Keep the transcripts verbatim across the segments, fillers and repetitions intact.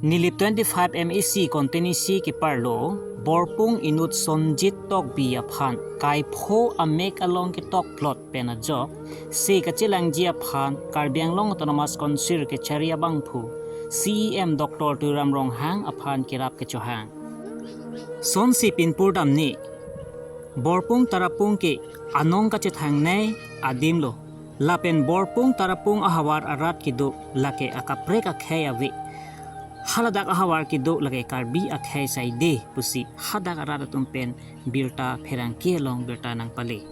Nilip twenty-five M A C constituency keparlo Borpung inut Sonjit Tokbi aphan kaipho amek along ketokplot pen ajok se kachelangji aphan Karbi Anglong Autonomous Council kechari abangphu C E M Doctor Tuliram Ronghang aphan kerap kechohang. Sonsi pinpur damne, Borpung Tarapung ke anong kachethangnei adim lo. Lapen Borpung Tarapung ahavar arat kedo lake akaprek akhei ave. Haladak ahavar kedo lake Karbi akhei saide pusi hadak arat atum pen birta pherangke along birta nangpale.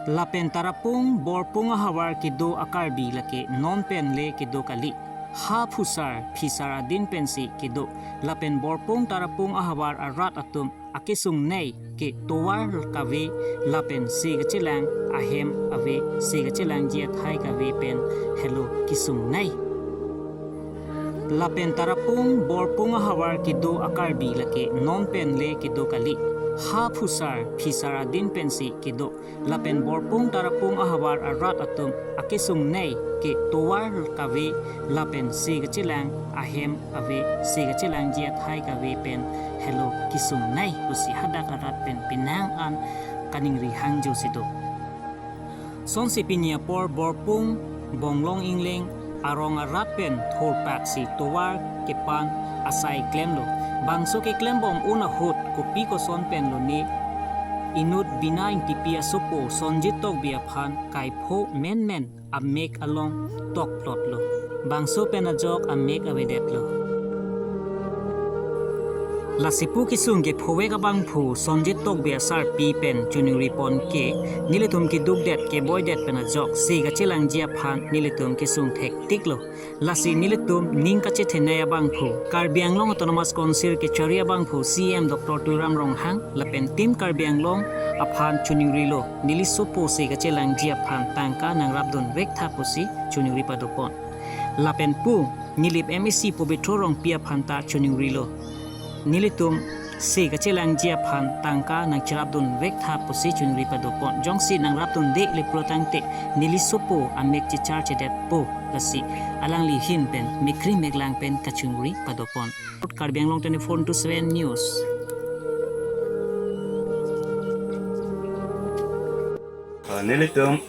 Lapen Tarapung Borpung ahavar kedo a-Karbi lake non pen le kedo kali. Ha phusar phisar adin pensi kedo. Lapen Borpung Tarapung ahavar arat atum akesungnei ke tovar kave lapen se kachelang ahem ave, se kachelangji athai kave pen helo kesungnei. Lapen Tarapung Borpung ahavar kedo a-Karbi lake non pen le kedo kali. Ha phusar phisar adin pensi kedo. Lapen Borpung Tarapung ahavar arat atum akesungnei ke tovar kave lapen se kachelang ahem ave, se kachelangji athai kave pen helo kesungnei pusi hadak arat pen penang an kaningri hangjo si do. Sonsi pini apor Borpung Bonglong Ingleng arong arat pen thurpaksi tovar kepan asai klemlo. Bangso keklembom un ahut kopi koson pen lone inut Bina Ingtipi asopo Sonjit Tokbi aphan kaipho menmen amek along tokplotlo. Bangso pen ajok amek avedetlo. Lasi pu kesung kephovek abangphu Sonjit Tokbi asarpi pen choningri pon ke nelitum kedukdet keboidet pen ajok se kachelangji aphan nelitum kesung thektiklo. Lasi nelitum ning kachethenei abangphu Karbi Anglong Autonomous Council kechari abangphu C E M Doctor Tuliram Ronghang lapen Team Karbi Anglong aphan choningrilo. Neli sopo se kachelangji aphan tangka nangrapdun vektha pusi choningri padopon. Lapen pu Nilip M A C Pobitro Rongpi aphan ta choningrilo. Nelitum se kachelangji aphan tangka nangcherapdun vektha pusi choningri padopon. Jongsi nangrapdunde le pulotangte neli sopo amek chechar chedetpo, lasi alangli ahin pen mekri meklang pen kachoningri padopon. Karbi Anglong twenty-four into seven News. Ah, nelitum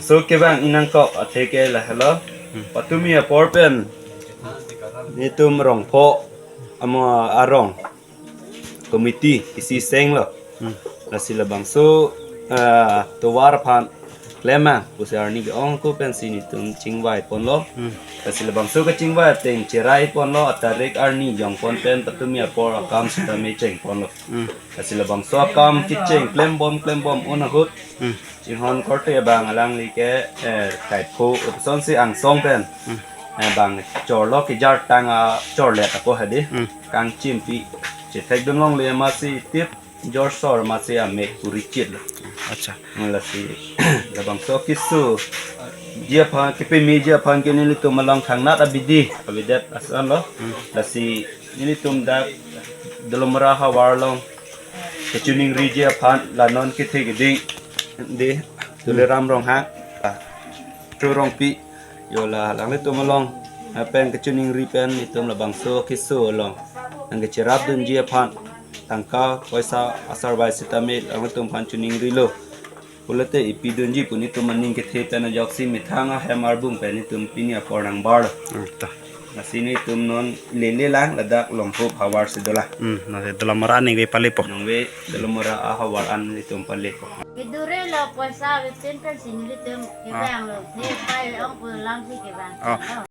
so kevang inangkok atheke lahelo. Hmm. Patumi apor pen nelitum rongpho amo arong committee isi senglo. Hmm. Lasi labangso, ah, tovar aphan klem ma pusi arni ke-ong ko pensi nelitum chingvai ponlo. Hmm. Lasi labangso kachingvai ateng cherai ponlo, atarik arni jongpon pen patumi apor akam sitame cheng ponlo. Hmm. Lasi labangso akam kecheng klembom klembom un ahut. Hmm. Chinghon korte abang alangli ke, eh, kaipho, ipusonsi angsong pen. Hmm. Eh, bang chorlo kejar tang achorlet apo hadi. Hmm. Kangchimpi chethekdun longle amatsi tip jorsor amatsi amek purichitlo. Acha. Lasi labangso kesungji aphan, kepemeji aphan ke nelitum along thangnat abidi avedet ason lo. Hmm. Lasi nelitum dak Dolamara havar along kachoningriji aphan la non kethe keding de Tuliram Ronghang, Tru Rongpi, yo la alanglitum along, eh, pen kachoningri pen nelitum labangso kesung along nangkacherapdunji aphan tangka poisa asarvai sitame alanglitum aphan choningrilo. Pulote ipidunji pu nelitum aning kethe pen ajoksi methang ahem arbung pen nelitum pini apor nangbarlo. Hmm, ta. Lasi nelitum non lele lang ladak Longkhup havar si dolang. Hmm, lasi Dolamara ningve palepo. Ningve Dolamara ahavar an nelitum palepo. Kedure lo poisa avepen pensi nelitum kevang lo. Ne pai ong pu lamsi kevang. Oh. Oh.